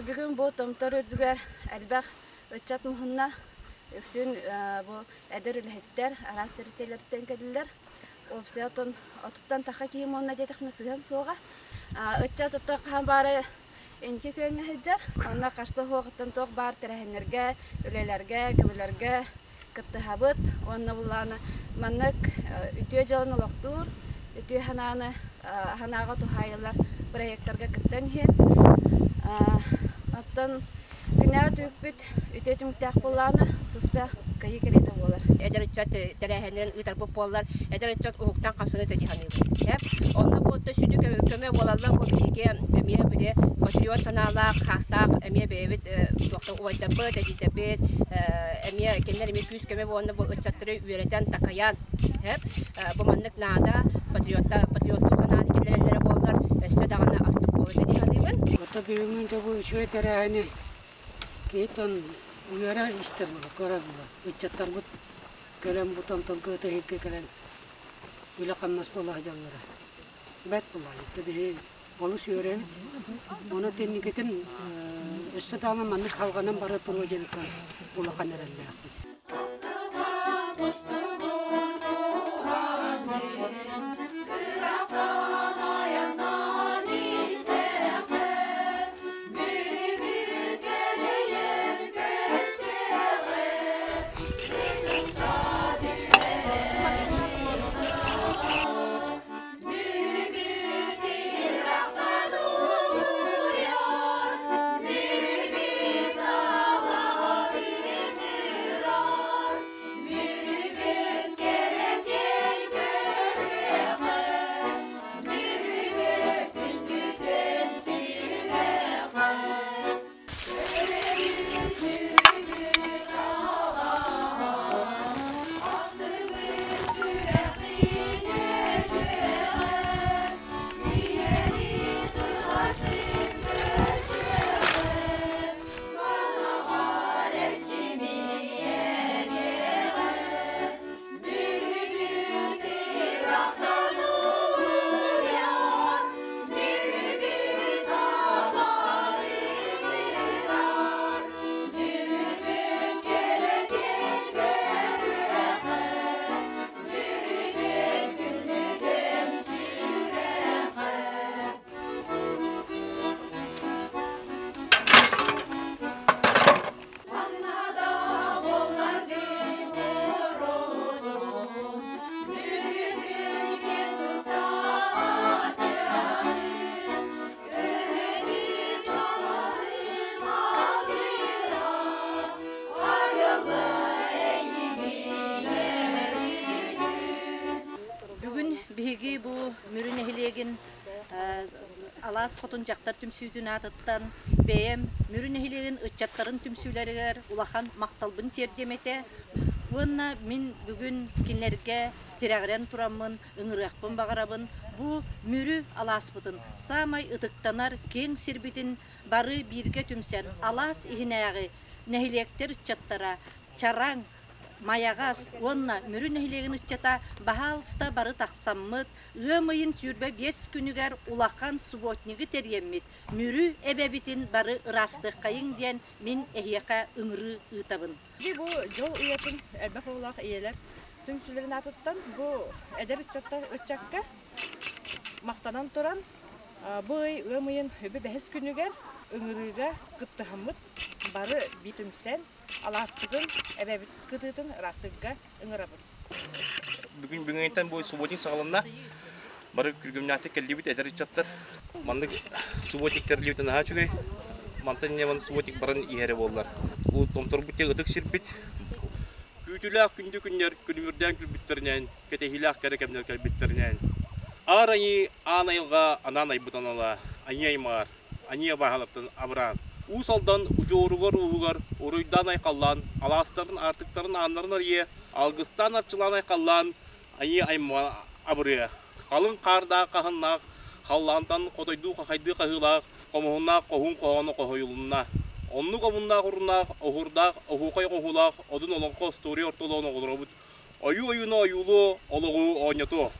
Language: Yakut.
Бүгүн бу Томтор үрдүгэр элбэх ыччат муһунна. Үксүн бу эдэр үлэһиттэр араас тэрилтэлэртэн кэллилэр. Уопсайа отон отуттан таха киһи муонна диэтэхпинэ сыһыам суоҕа. Ыччат оттон хаһан баара инки күөҥҥэ сылдьар. Онно харса суоҕуттан туох баар тэрээһиннэргэ, үлэлэргэ, көмөлөргө кыттыһабыт. Уонна буллаҕына маннык үтүө дьыаланы олохтуур, үтүө санааны санааҕа туһаайыллар проектарга кыттан иһин. Оттон күннээҕи түбүкпүт үтүө түмүктээх буоллаҕына, туспа кыайыы кэриэтэ буолар. Эдэр ыччат тэрээһиннэрин ыытарбыт буоллар, эдэр ыччат уһуктан хамсаныы дии саныыбын. Онно бу сүдү көмө буолаллар бу биһиги эмиэ били патриот санаалаах, хаастаах эмиэ бэйэбит туохта убайдарбыт, эдьиийдэрбит эмиэ кинилэр эмиэ күүс-көмө буоланнар бу ыччаттары үөрэтэн, такайан бу маннык наада патриотта патриоттуу санааны киллэрэллэрэ буоллар өссө даҕаны астык буолуо дии саныыбын. Ото бүгүҥҥү дьэ бу үчүгэй тэрээһини киһиттэн үөрэ истэр буолар, көрөр буолар. Ыччаттарбыт кэлэн бу томторго ыта кэлэн үлэ-хамнас буола сылдьаллара. Бэрт буолаайы. Биһи олус үөрэбит. Ону инникитин өссө даҕаны маннык халҕанан бара туруо диэн улахан эрэллээхпит. Бүгүн биһиги бу Мүрү нэһилиэгин Алаас Хотун дьахтар түмсүүтүн аатыттан бэйэм Мүрү нэһилиэгин ыччаттарын түмсүүлэригэр улахан махталбын тиэрдиэм этэ уонна мин бүгүн кинилэргэ тирэҕирэн тураммын ыҥырыахпын баҕарабын. Бу Мүрү алааспытын саамай ытыктанар киэҥ сирбитин бары бииргэ түмсэн алаас иһинээҕи нэһилиэктэр ыччаттара Чараҥ, Майаҕас уонна Мүрү нэһилиэгин ыччата баһаалыста бары тахсаммыт, ыам ыйын 25 күнүгэр улахан субботнигы тэрийэммит, Мүрү эбэбитин бары ыраастыаххайыҥ диэн мин эһиэхэ ыҥырыы ыытабын. Бу дьол ийэтин элбэх оҕолоох ийэлэр түмсүүлэрин аатыттан бу эдэр ыччаттар ыччакка махтанан туран бу ый ыам ыйын үбү бэһис күнүгэр ыҥырыыга кыттыһаммыт бары бии түмсэн алааспытын эбэбит кытыытын ыраастыырга ыҥырабыт. Бүгүн бүгүҥҥүттэн бу субботник саҕаланна. Бары күргүмнээхтик кэллибит эдэр ыччаттар. Маннык субботник тэриллибитэ наһаа үчүгэй. Мантан инньэ маннык субботник баран иһэрэ буоллар. Бу томторбут диэн ытык сирбит. Күүтүүлээх күндү күннэр күлүмүрдээн күлбүттэринэн, кэтэһиилээх кэрэ кэмнэр кэлбиттэринэн. Аар айыы аан айылҕа анаан айбыт анала, айыы аймаҕар, аньыы абааһылартан абыраан, Уус Алдан удьуоругар-ууһугар уруйдаан-айхаллаан, алаастарын, аартыктарын ааннарын арыйа, алгыстаан-арчылаан айхаллаан, айыы аймаҕа абырыа. Халыҥ хаардаах хаһыннаах, халлаантан хотойдуу-хахайдыы хаһыылаах, хомуһуннаах хоһуун хоһооно хоһуйулунна. Оннук омуннаах уруннаах, оһуурдаах, оһуохай оҥоһуулаах одун олоҥхо остуоруйа ортолоон оҕолоробут ойуу ойууну ойуулуо, олоҕу оонньотуо.